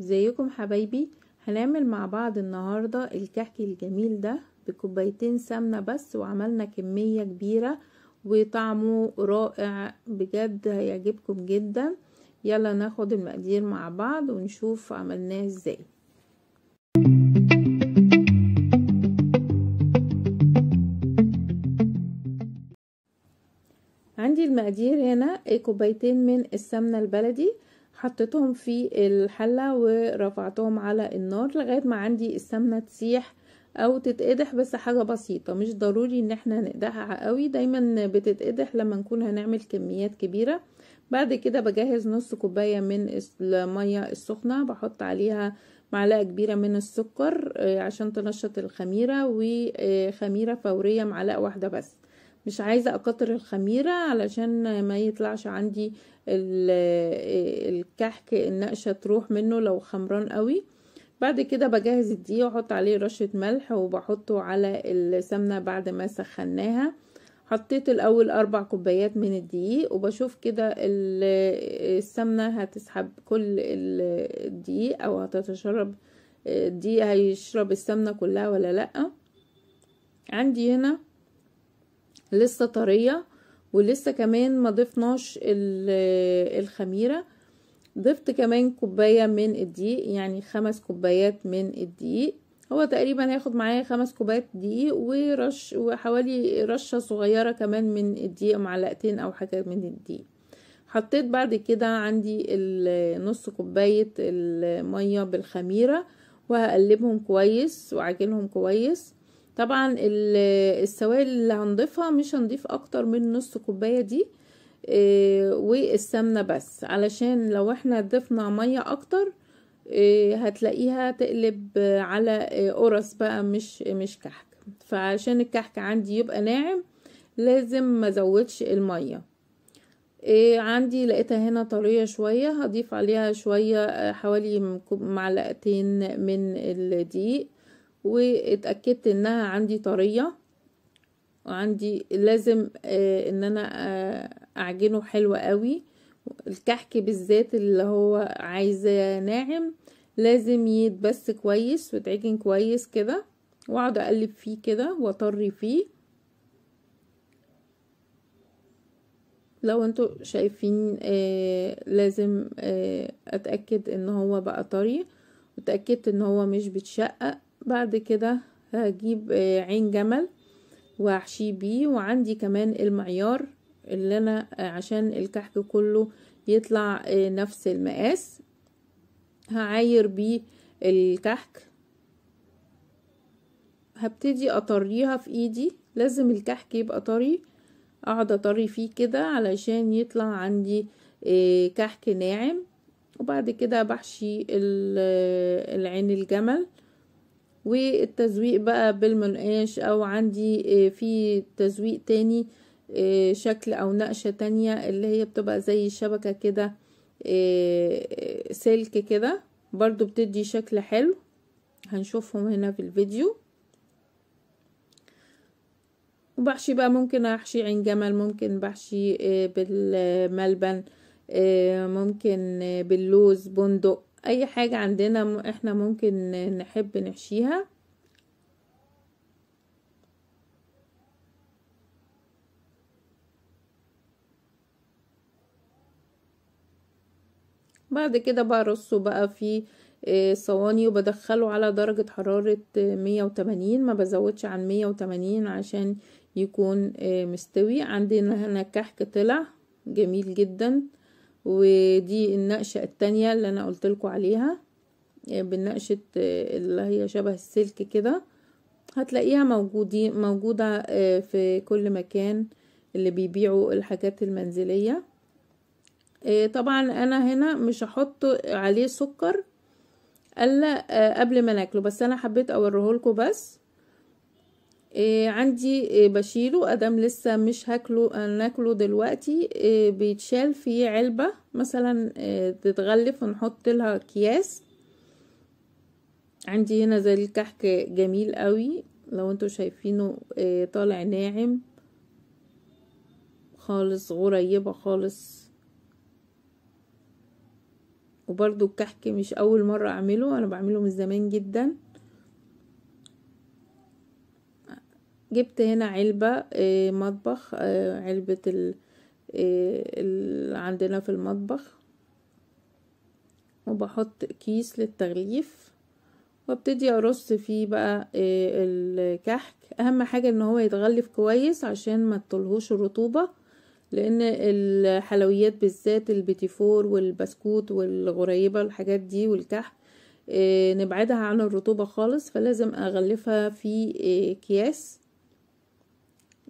ازيكم حبايبي؟ هنعمل مع بعض النهاردة الكحك الجميل ده بكوبايتين سمنة بس، وعملنا كمية كبيرة وطعمه رائع بجد، هيعجبكم جدا. يلا ناخد المقادير مع بعض ونشوف عملناه ازاي. عندي المقادير هنا كوبايتين من السمنة البلدي، حطيتهم في الحلة ورفعتهم على النار لغاية ما عندي السمنة تسيح او تتقدح، بس حاجة بسيطة، مش ضروري ان احنا نقدحها قوي، دايما بتتقدح لما نكون هنعمل كميات كبيرة. بعد كده بجهز نص كوباية من المية السخنة، بحط عليها معلقة كبيرة من السكر عشان تنشط الخميرة، وخميرة فورية معلقة واحدة بس، مش عايزة اكتر الخميرة علشان ما يطلعش عندي الكحك النقشة تروح منه لو خمران قوي. بعد كده بجهز الدقيق واحط عليه رشة ملح وبحطه على السمنة بعد ما سخناها. حطيت الاول 4 كوبايات من الدقيق، وبشوف كده السمنة هتسحب كل الدقيق او هتتشرب الدقيق، هيشرب السمنة كلها ولا لأ. عندي هنا لسه طرية ولسه كمان ما ضفناش الخميرة، ضفت كمان كوباية من الدقيق، يعني 5 كوبايات من الدقيق. هو تقريبا هياخد معايا 5 كوبايات دقيق ورش، وحوالي رشة صغيرة كمان من الدقيق، معلقتين او حاجة من الدقيق. حطيت بعد كده عندي نص كوباية المية بالخميرة، وهقلبهم كويس وعجنهم كويس. طبعا السوائل اللي هنضيفها مش هنضيف اكتر من نص كوباية دي، والسمنة بس، علشان لو احنا ضفنا مية اكتر هتلاقيها تقلب على قرص بقى، مش كحك. فعشان الكحك عندي يبقى ناعم لازم ما ازودش المية. عندي لقيتها هنا طرية شوية، هضيف عليها شوية حوالي معلقتين من الدقيق، واتأكدت انها عندي طرية. وعندي لازم ان انا اعجنه حلو قوي، الكحك بالذات اللي هو عايزاه ناعم لازم يتبس كويس ويتعجن كويس كده، واقعد اقلب فيه كده واطري فيه. لو انتوا شايفين لازم اتأكد ان هو بقى طري، واتأكدت ان هو مش بيتشقق. بعد كده هجيب عين جمل واحشيه بيه، وعندي كمان المعيار اللي انا عشان الكحك كله يطلع نفس المقاس هعاير بيه الكحك. هبتدي اطريها في ايدي، لازم الكحك يبقى طري، اقعد اطري فيه كده علشان يطلع عندي كحك ناعم. وبعد كده بحشي العين الجمل، والتزويق بقى بالمنقاش، او عندي في تزويق تاني شكل او نقشة تانية اللي هي بتبقى زي شبكة كده، سلك كده، برضو بتدي شكل حلو، هنشوفهم هنا في الفيديو. وبحشي بقى، ممكن احشي عين جمل، ممكن بحشي بالملبن، ممكن باللوز، بندق، اي حاجة عندنا احنا ممكن نحب نحشيها. بعد كده برصه بقى في صواني، وبدخله على درجة حرارة 180، ما بزودش عن 180 عشان يكون مستوي. عندنا هنا الكحك طلع جميل جدا، ودي النقشة التانية اللي انا قلت لكم عليها بالنقشة اللي هي شبه السلك كده، هتلاقيها موجودة في كل مكان اللي بيبيعوا الحاجات المنزلية. طبعا انا هنا مش هحط عليه سكر الا قبل ما ناكله، بس انا حبيت اوريهولكم بس. عندي بشيله ادم لسه مش هاكله، ناكله دلوقتي. بيتشال في علبة مثلا تتغلف ونحط لها اكياس. عندي هنا زي الكحك جميل قوي، لو انتوا شايفينه طالع ناعم خالص، غريبة خالص. وبرده الكحك مش اول مرة اعمله، انا بعمله من زمان جدا. جبت هنا علبة مطبخ، علبة اللي عندنا في المطبخ، وبحط كيس للتغليف وابتدي ارص فيه بقى الكحك. اهم حاجة ان هو يتغلف كويس عشان ما تطلهوش الرطوبة، لان الحلويات بالذات البيتيفور والبسكوت والغريبة والحاجات دي والكحك نبعدها عن الرطوبة خالص، فلازم اغلفها في اكياس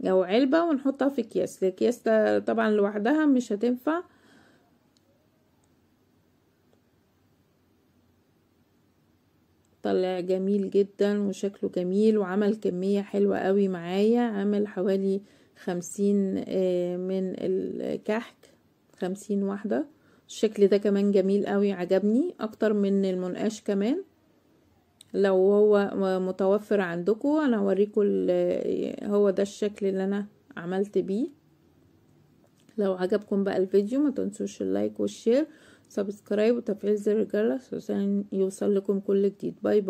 او علبة ونحطها في اكياس. الاكياس ده طبعا لوحدها مش هتنفع. طلع جميل جدا وشكله جميل، وعمل كمية حلوة قوي معايا، عمل حوالي 50 من الكحك، 50 واحدة. الشكل ده كمان جميل قوي، عجبني اكتر من المنقاش كمان. لو هو متوفر عندكم انا هوريكم، هو ده الشكل اللي انا عملت بيه. لو عجبكم بقى الفيديو ما تنسوش ال like وال share subscribe وتفعيل زر الجرس عشان يوصل لكم كل جديد. bye bye.